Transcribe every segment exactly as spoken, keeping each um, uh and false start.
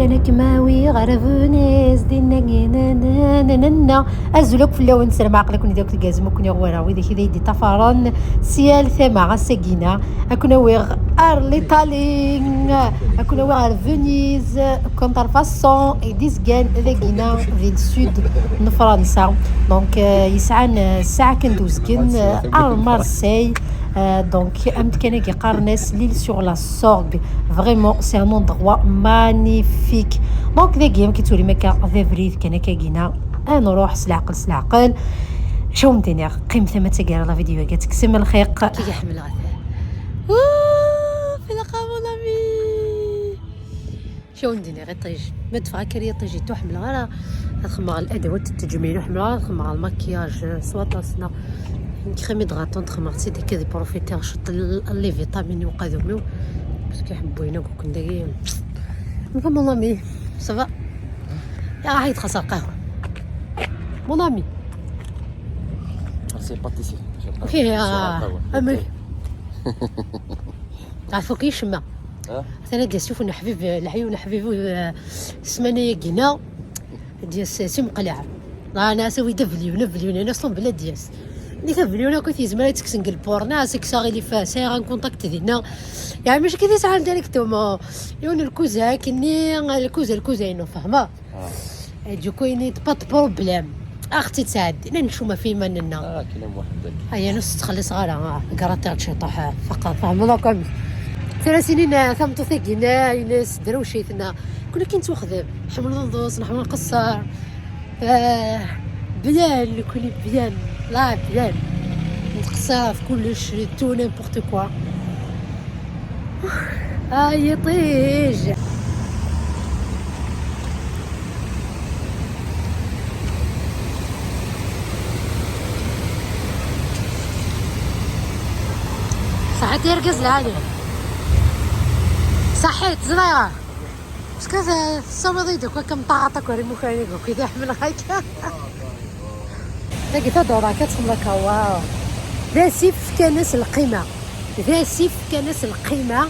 Nekk ma wi ɣer Venise, dinna, nananana. Azul akk fell-awen, ssarameɣ aql-aken di akk tgazem, akk niɣ wara widak i d-iṭṭafaren si yal tama. Ass-agina, ad ken-awiɣ ar l'Italie, ad ken-awiɣ ar Venise, contrefaçon i d-izgan dagina di le sud n Fransa. Donc, euh, yesɛan, euh, ssaɛa kan d uzgen, euh, ar Marseille. Euh, donc, amkan-agi qqaren-as l'île sur la Sorgue. Vraiment, c'est un endroit magnifique. Donc, dagi, amek i ttwalim akka, d abrid kan akka gina. Ad nruḥ s leɛqel, s leɛqel. Acu wen-d-iniɣ, qqimet ama d taggara la vidéo-agi, ad tekksem lxiq. Kiki ḥemmleɣ-t. Ouh, في القهوة، mon ami. Acu wen-d-iniɣ, iṭij. Ma d-ffɣeɣ akka ar yiṭij-agi, ur ḥemmleɣ ara ad xedmeɣ l'adwat n tejmil, ur ḥemmleɣ ara ad xedmeɣ lmakiyaj, euh, s waṭas, neɣ nekk xi mi d-ɣaṭen xedmeɣ-tt-id akka di profiter ciṭ l-, les vitamines i uqadum-iw, parce que ḥebbuyen akk akken dagi. Enfin, mon ami, ça va? Ya, راح يتخسر قهوة. Mon ami. C'est pâtissier. Ok, ah, ah, oui. Ɛfu kif ccemma. Atan ad d-yas yiwen n ḥbib, leḥyu n ḥbib, eh, ssmana-agi-na, ad d-yas si Meqleɛ. Dɣa nɛas awi-d avilyun, avilyun, nnan-as ṭumbel ad d-yas. Nnig avilyun akk yezmer ad tekkes deg lpur, nɛas kkes aɣilif, sɛiɣ un contact dinna. Yeɛni mačči kan i sɛan directement, yiwen n lkuza akkenni, lkuza, lkuza-inu, fehmeḍ? Ah. Eh, du coup, ini-d, pas de problème. Ax-tt-id-sɛeddi, la ncuma fi iman-nneɣ. Ah, akken am waḥed dagi. Aya, ur s-ttxelliṣeɣ ara, ah, gratter-d ciṭuḥ, ah, faqeɣ, tfehmeḍ akk amek. Tura sinin, ah, tameṭṭut-agi-nna, ini-as, drewcit-nna. Kul akken nettwaxdem. Nḥemmel neḍḍes, nḥemmel nqeṣṣer. Ah, bien, nekkni bien. La bien. Nqeṣṣer ɣef kullec, tout n'importe quoi. Ay iṭij. Ṣaḥit a argaz lɛali. Ṣaḥit, ẓriɣ. Parce que tessawiḍ-iyi-d akk akka mṭaɛaṭ akk ar imukan-ik akk i d-iḥemmel akka. Tagi tadura akka txemmel akka, waw. D asif fkan-as lqima. D asif fkan-as lqima.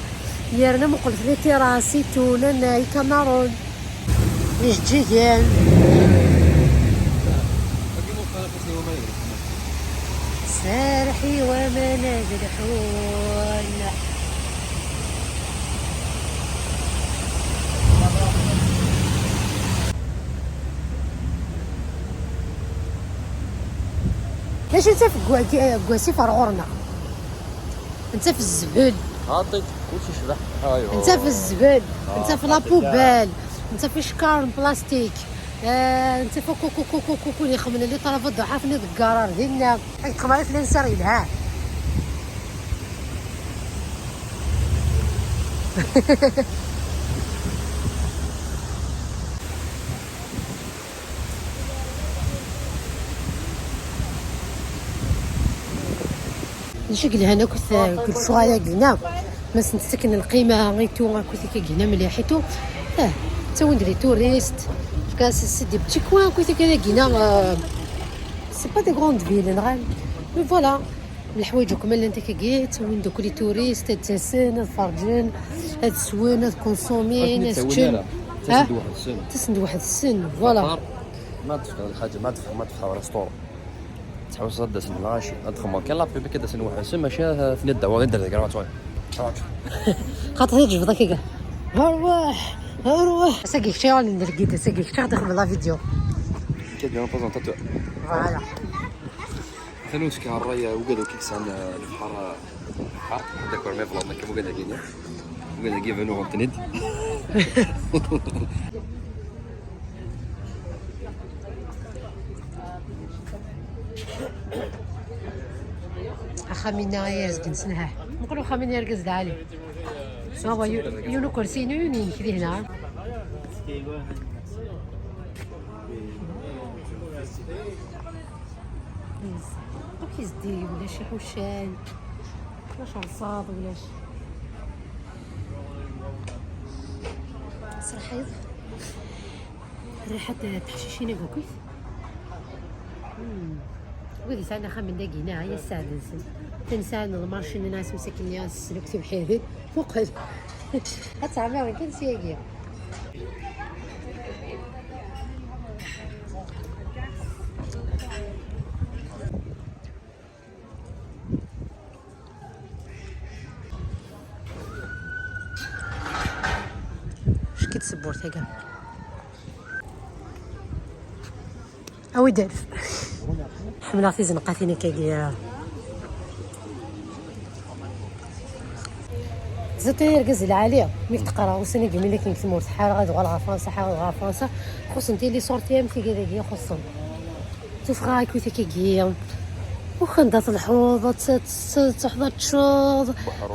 Yerna muqlet les terrasses, itunan, ikanaren, ijeǧǧigen. Serreḥ i waman ad lḥun. D acu i nettaf deg wa-, deg wasif ar ɣur-neɣ? Nettaf zzbel. Xaṭi, kullec yecbeḥ. Aywa. Nettaf zzbel. Ah, nettaf la xaṭi, poubelle. Nettaf icekkaren n plastik. Eh, nettaf akk, akk, akk, akk, akk, akk, yexmen les travaux de ḥaf-nni deg garar dinna. Ay, tqemmer-it l'insert yelha. D acu i yelhan akk deg lecɣal-agi-nna? Ma sen-tettaken lqima i tout, akk tikka-gina mliḥ i tout. Ah, ttawin-d les touristes. Parce que c'est, c'est des petits coins, akk tikka-gina, euh, c'est pas des grandes villes, neɣ? Mais voilà. Leḥwayeǧ akk ma llant akkagi, ttawin-d akk les touristes, ad d-asen, ad ferǧen, ad swen, ad consommin, ad ččen. Ttasen-d weḥd-sen. Ttasen-d weḥd-sen, voilà. Ma tefka lḥaǧa, ma tefka, ma tefka restaurant. Tḥewseḍ ad d-asen lɣaci, ad xedmeɣ kan la pub, ad d-asen weḥd-sen, maca ad ten-id-tawiḍ i d-rreɣ. Xaṭer ad tǧebdeḍ akka. Arwaḥ, arwaḥ. Ass-agi kečč i ɣ-ndergid, ass-agi kečč i ɣ-d-ixdem la vidéo. Kečč i d-prezentateur. Voilà. Atan ur tekki ṛṛay, ugad akk i yesɛan, eh, lebḥer, eh, lebḥer. D'accord, mais voilà, nekk ugad-agi-nni. Ugad-agi banu ɣer-ten-id. Axxam-inna ay arezgen s nnhaḥ. Muqel uxxam-inna argaz lɛali. Wa, wa, yu-, yiwen ukersi-inu, yiwen-inek di hna. Akk izdi, ulac iḥuccan, ulac rṣaḍ, ulac. Ṣerḥiḍ. Rriḥa n teḥcicin akkit. Hmm. Wid yesɛan axxam n dagi, neɣ ay sseɛd-nsen. Tin sɛan lmarci-nni, neɣ isem-is akken-nni, ad ssnen akk tibḥirin. Muqel. Ad tɛemmiṛen kan syagi. Kit tsebburt-agi. Awi-d alef. Ḥemmleɣ tizenqatin akkagi. Ziṭ ay argaz lɛali, mi k-d-qqareɣ ussan-agi mi akken deg tmurt, ḥareɣ ad uɣaleɣ ɣer Fransa, ḥareɣ ad uɣaleɣ ɣer Fransa. Xuṣṣent-iyi les sorties am tigi dagi, xuṣṣen. Tuffɣa akkit akkagi. Uxxam da telḥuḍ, ad t-, ad t-, ad truḥeḍ ad teččeḍ,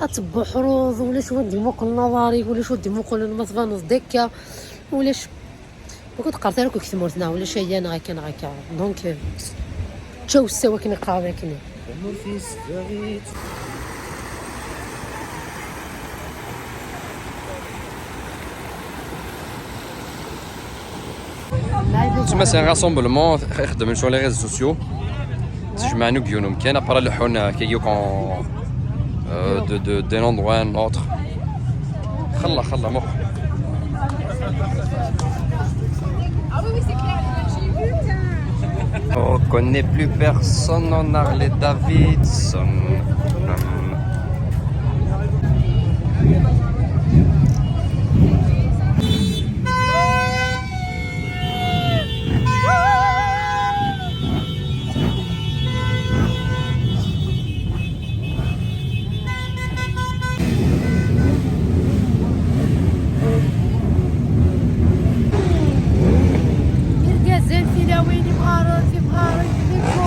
ad tebbuḥruḍ, ulac win d-imuqlen aḍar-ik, ulac win d-imuqlen ma tbaneḍ-d akka, ulac. Ur k-d-qqaret ara akk deg tmurt neɣ ulac aya neɣ akka neɣ akka. Donc, euh, ččaw ssaw akken i qqaren akken. Tma c'est un rassemblement ixeddmen sur les réseaux sociaux. Tjemɛen deg yiwen umkan, après leḥḥun, euh, kagi kan, euh, de, de, d'un endroit à un autre. Xalla, xalla, muq. On reconnaît plus personne en Harley Davidson. Irgazen, tilawin, imɣaren, timɣarin, timlilit.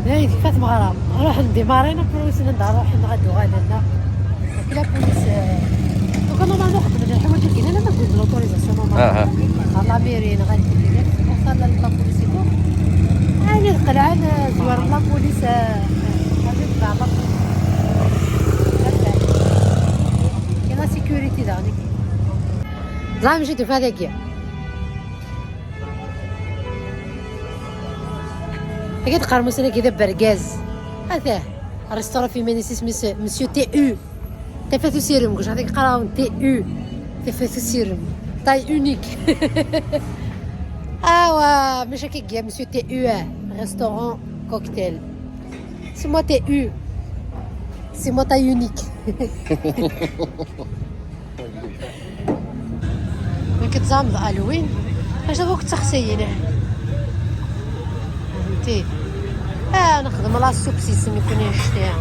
Dayen, tekfa tmeɣra. Ruḥen démarrer, après wissen anda ruḥen, ɣad uɣalen. La police, euh, donc normalement xedmen lḥiwaǧ-agi, la ma tguzem l'autorisation normalement. Aha. Ɣer la mairie, neɣ ɣer la police et tout. Ayen d qelɛen, euh, zwaren la police, euh, euh, la police. Kien la sécurité daɣen. Ẓer amek i d-tufa dagi. Agi d qarmusen-agi d abergaz. Atah, restaurant féminin, c'est Monsieur, Monsieur T U. Tafat usirem, gujja ɣadik qqareɣ-awen T U. Tafat usirem. Taille unique. Awa, maca kagi, Monsieur T U, restaurant cocktail. C'est moi T U. C'est moi taille unique. Nekk tẓam d Halloween. Acu akk d taxsayin. Fhemti? Ah, nexdem la soupe s yisem-nkun anect-a.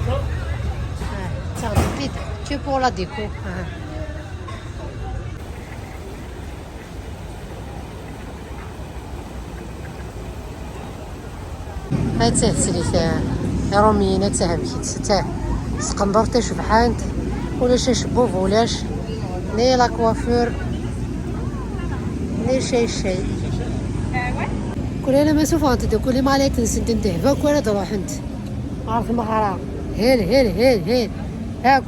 Ah, d taɣdemt. Que pour la déco. Ah. Ad tesɛid teslit, eh, Iṛumiyen, ad tehmekit, ad teh-, s tqendurt tacebḥant, ulac acebbub, ulac ni la coiffure, ni cay cay. Kul alamma suffɣent-d akk limalayt-nsent n dehba akk ara d-ruḥent ɣer tmeɣra. Hel, hel, hel, hel. Akk.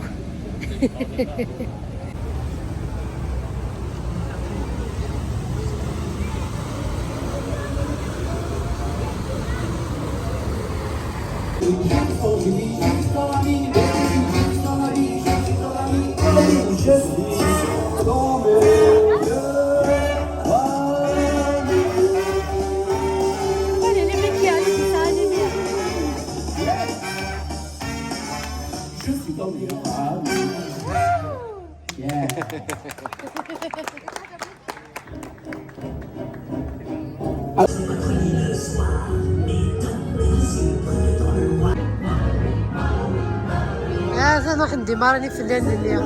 Ah, ça, نروح نديماري في الليل الليل.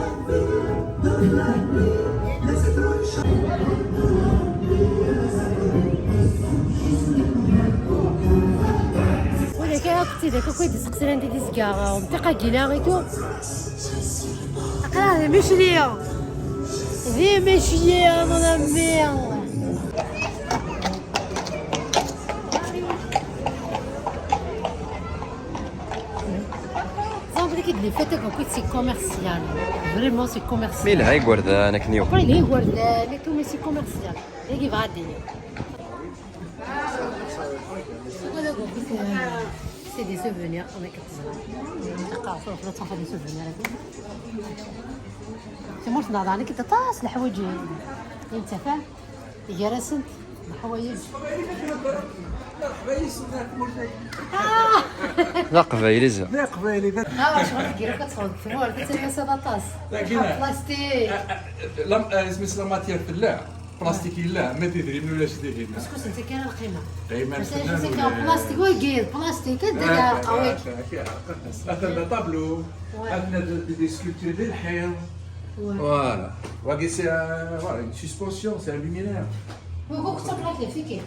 Wala kan akk d tidak akk i d-seqsan anda i d-izga umtiq-agi la et tout. Aql-aɣ d imecliyen. D imecliyen, mon ami. Teẓram belli les fêtes akk c'est commercial. Vraiment, c'est commercial. Mi yelha igerdan akken yuɣ. Après, les igerdan et tout, mais c'est commercial. Dagi bɣa ad d-ini. C'est des souvenirs, amek teẓram. Aqerṣu, la ttafeɣ des souvenirs. Tamurt n Aɛḍan, nekk aṭas leḥwayeǧ i nettaf. Gar-asent leḥwayeǧ. D aqbayli ziɣ. Ah, ur cɣal deg yiri-k ad txedmeḍ tmurt, ad tiliḍ aṭas. Plastik. Isem-is la matière tella. Plastik yella, ma d idrimen ulac dihin. Parce que sent kan lqima. Plastik wagi, plastik ad d-iɛreq wagi. Atan la tableau, atan des sculptures di lḥiḍ. Voilà. Wagi c'est une suspension, c'est un luminaire. Wagi akk d taplakat, fiki.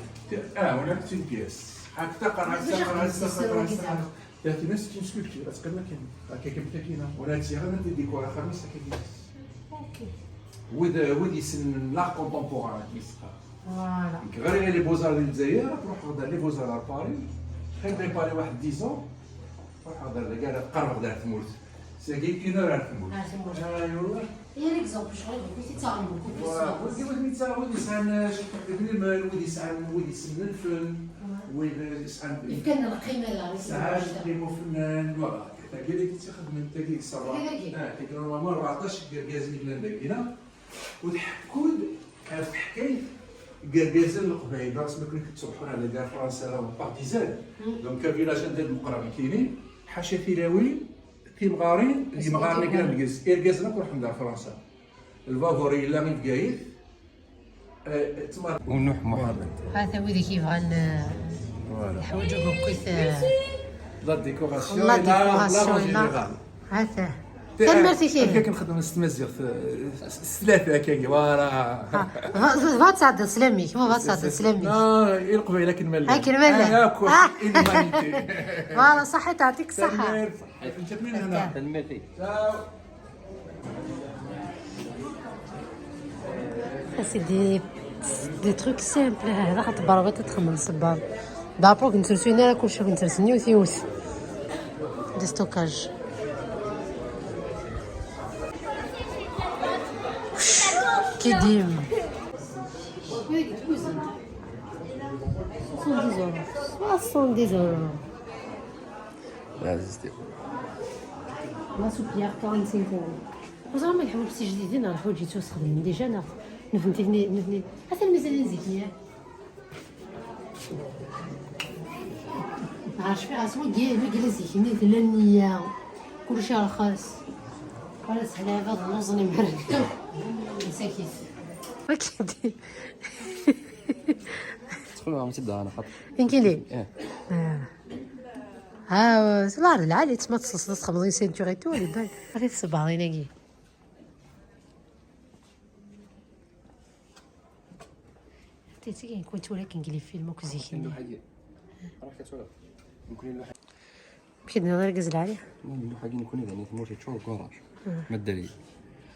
Ah, هناك une pièce. هاك تقرا، تقرا، تقرا، تقرا. لكن c'est une sculpture, تقرا كاين. هكا كيما كاينه. ولا تسير غير انت ديكور اخر مش كاين. اوكي. ود ود يسن l'art contemporain كيسقى. Voilà. غير les beaux-arts ديال الجزائر، تروح تهضر les beaux-arts à Paris. خير préparer واحد dix ans. روح هضر لك، قرب غدا تموت. C'est une heure à تموت. À تموت. اي والله. هي l'exemple، شغل دوك كي تتعلموا كل ودي ودي تسعى ودي سعى شكون بني مال ودي سعى ودي سن الفن. ودي سعى كان القيمه لا سعى قيمه فنان. Voilà. تاكي اللي كنتي خدمت تاكي الصباح. اه تاكي normalement أربعطاش كركاز من لندن هنا. وتحكود في حكايه كركازان القبايل، راس ما كنا كتصبحوا على كاع فرنسا راه بارتيزان. Donc كان فيلاج ندير مقرب كيني حاشا ثيلاوي. تيمغارين اللي مغارني كاع نقز اركازنا كنروح ندار فرنسا. الفافوري لا من بقايت. تما ونوح محمد. هذا ويدي كيبغى يحوجوا بوكيت. La décoration. La décoration. هذا. تنمرتي كي كنخدم نستمزيغ الثلاثه كي فوالا. فاتسعد سلامي كما فاتسعد سلامي. اه القبيله كنمل هاك المل. فوالا صحيت يعطيك الصحه. انت منين هنا؟ تنميرتي. C'est des, des trucs simples. هذا خاطر برا تخمم الصبار. دابا كنت رسينا راه كلشي كنت رسني وثيوث. دي ستوكاج. كي ديما. soixante-dix euros. soixante-dix euros. عزيزتي. La soupière quarante-cinq euros. وزعما الحوايج سي جديدين راه حوايج يتو استخدمين ديجا انا نفنتي هني نفني حتى الميزانيه نزيد ليا. عارف في عاصمه ديال مقلة زيكني لا النيه كلشي رخيص. ولا سهل عباد النوزني مرد مساكين. تدخل عم تدعى انا حط. يمكن لي. ايه. ها العرض العالي تما تصلصل تخبطي سينتور اي تو اللي بان غير الصباغين هاكي. حتى تيجي كنت ولا كنقلي فيلم وكزيكين. راح كتولى. يمكن يلوح. كيدنا غير غزل عليه. يلوح كي نكون اذا نموت يتشور كوراج. ما الدليل؟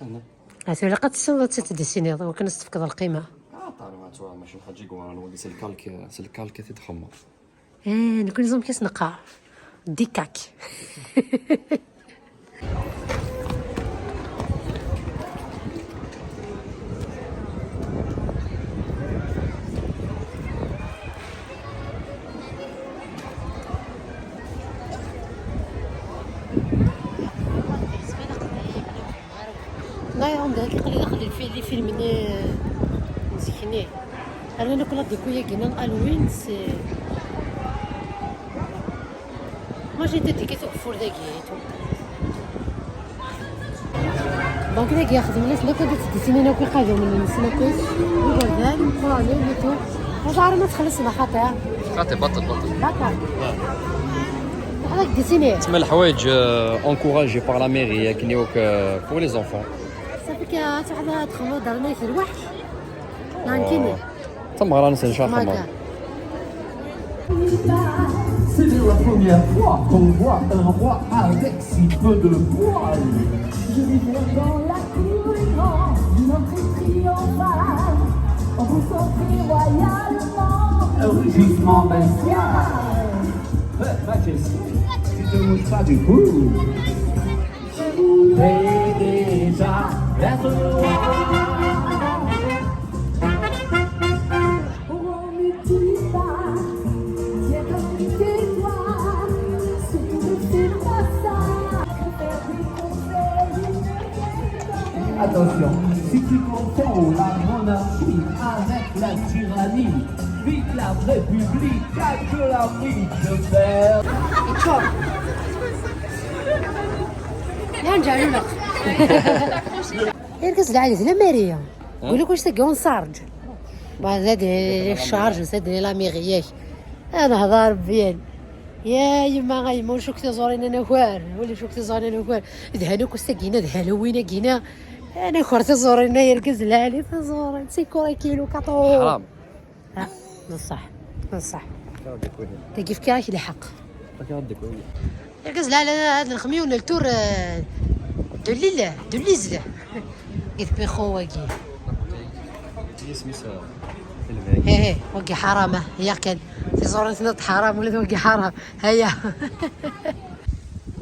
انا. عرفتي ولا قد تصور تديسيني وكنستفقد القيمه. اه طار ما توا ماشي حاجه كوارا نولي سي الكالك سي الكالك تتخمر. ايه نكون زوم كيس نقع ديكاك. لا يا عمدة كيقول لي داخل في لي فيلم ني مزيكني. انا ناكل هاد الكويا كينا الالوين سي ما جيت ديك تكفور داكي. دونك داك ياخذ من الناس لو كنت تديسيني ناكل قادو من الناس ناكل الوردان كورالي ليتو. واش عارف ما تخلص ما خاطر. خاطر بطل بطل. بطل. هذاك ديسيني. تسمى الحوايج encouragé par la mairie ياك نيوك pour les enfants. صافي كي تحضر تخمو دار ما يخير واحد. نانكيني. تمغرا نسى شاخ ماكا. C'est la première fois qu'on voit un roi avec si peu de poils. Je vais voir dans la cour écran d'une entrée triomphale. On vous sortit royalement un rugissement bestial. Majesté, tu te mouches pas du coup. T'es déjà la roi. Attention, si tu confonds la monarchie avec La tyrannie, vive la République, que la vie de fer. Irkez lɛali d la mairie. Yuli kullec tagi unṣarǧ. Bah, zad les charges, zad la mairie. Ad nehḍer bien. Ya yemma, a yemma, ur cukk tiẓurin anagar, ur cukk tiẓurin anagar. Dhan akk s-tagina, d Halloween-agina. Anagar tiẓurin, ay argaz lɛali, tiẓurin, c'est quoi kilo quatre euros. حرام. Ha, d ṣṣeḥ, d ṣṣeḥ. Tagi fkiɣ-ak lḥeqq. Argaz lɛali, ad nexdem yiwen n ltur, euh, de l'île, de l'île. Gid Pixo wagi. Isem-is, euh, Elbay. He, he, wagi ḥaram, ah, ya kan. Tiẓurin tenniḍ ḥaram, ula d wagi ḥaram. Haya.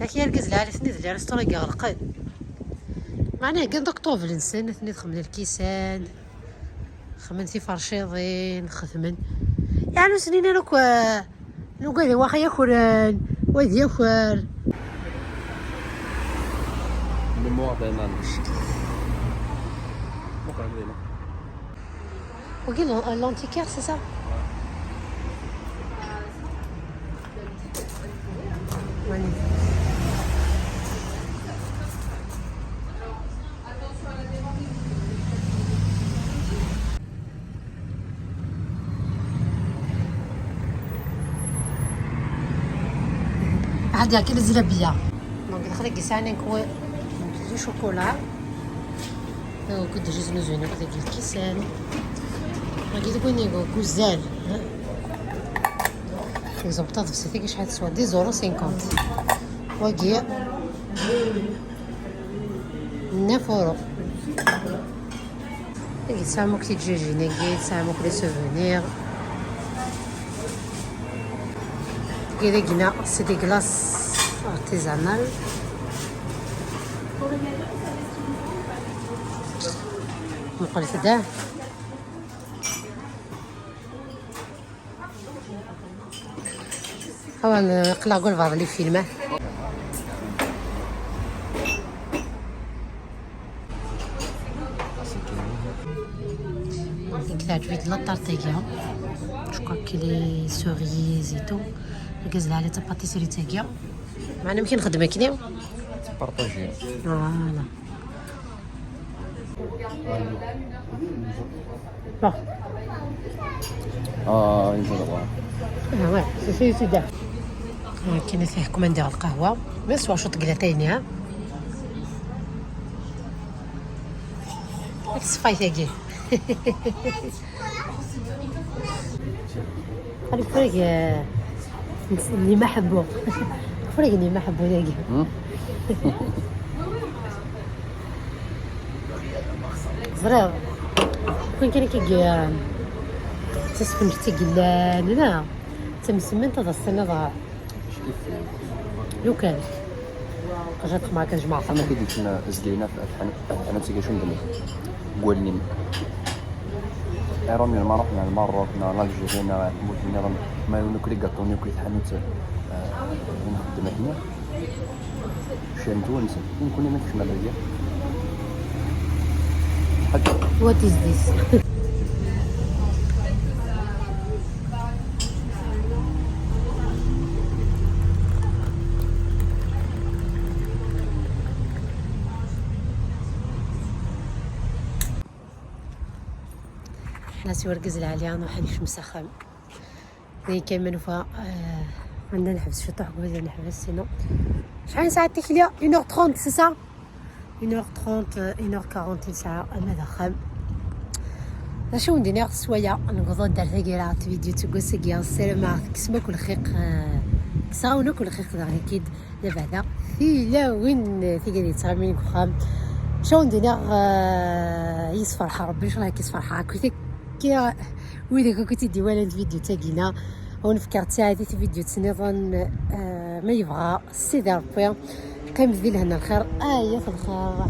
Yak argaz lɛali, tenniḍ les restaurants iɣelqen. Meɛna heggan-d akk ṭṭubel-nsen, atni xedmen lkisan, xedmen tiferciḍin, xedmen. Yeɛni ur snin ara akk, eh, nugad wa ad yakren, wa ad yaker. Mémoire d'un âne. Wagi l-, l'antiquaire, c'est ça ? Magnifique. عندي كي نزل بيا. Donc دخلت كيسان نكوي du chocolat. كنت جيت نزوين هكذا الكيسان. غادي تكون يقول كوزال. Exemple, تاع الدبسة تاعي شحال تسوى؟ deux euros cinquante. واقي neuf euros. تاقي تسعة موك تيجيجين، تاقي تسعة موك les souvenirs. تاقي داقينا c'est des glaces artisanales. نقول سداه. هو نقلع قول بعض اللي فيلمه. كنت عجبت لا طارتيكيا. Je crois que les cerises et tout. الكاز على تباتيسري تاكيا. معنا ممكن نخدم هكذا. Partager. Voilà. Bon. Ah, ils ont le droit. Ah ouais, c'est celui-ci. كاين فيه كوماندير القهوة. Mais سوا شو تقلاتيني، ها؟ الصفايتاكي. خليك فريق، آه، اللي ما حبو. فريق اللي ما حبو داكي. زرير. كون كان كيجي، آه، تسفن في تيجي لا، لا. تمسمن تضسنا ضا. لو كان. جات معاك جماعة. أنا كي ديت زكينا في الحانوت، الحانوت تيجي شنو بني. قول لي. إيران، ما رحنا الماروك، نا لالجيري، نا موتنا، ما يقولوا كل قطوني وكل حانوت. آه، نخدم هنا. شي نتونس، يمكن ما نكشف على الجهة. حتى What is this? ناسي ورقز العالية، نروح نشم سخن. داين كاين ما نوفا، آه، عندنا نحبس شي طوح قبل نحبس، sinon. شحال ساعة تكليا؟ Une heure trente, c'est ça؟ Une heure trente, euh, une heure quarante ساعة، أما دخل. شو ندير ناخذ سوايع، نقضوا دار ثقيلة فيديو تقول سقيا، السلام عليكم، كسمك والخيق، آه، كساونك والخيق، دار أكيد. لبعدا في لا وين تيجي تسعمين كخام. شو ندير ناخذ، آه، يصفر حرب، إن شاء الله كيصفر حرب. كنت كي ويلي كنتي ديوالا الفيديو تاعينا، ونفكر تاعي في فيديو تنظن، آه، ما يبغى سيدي ربي. قيم في لهنا الخير، آه، يا في الخير.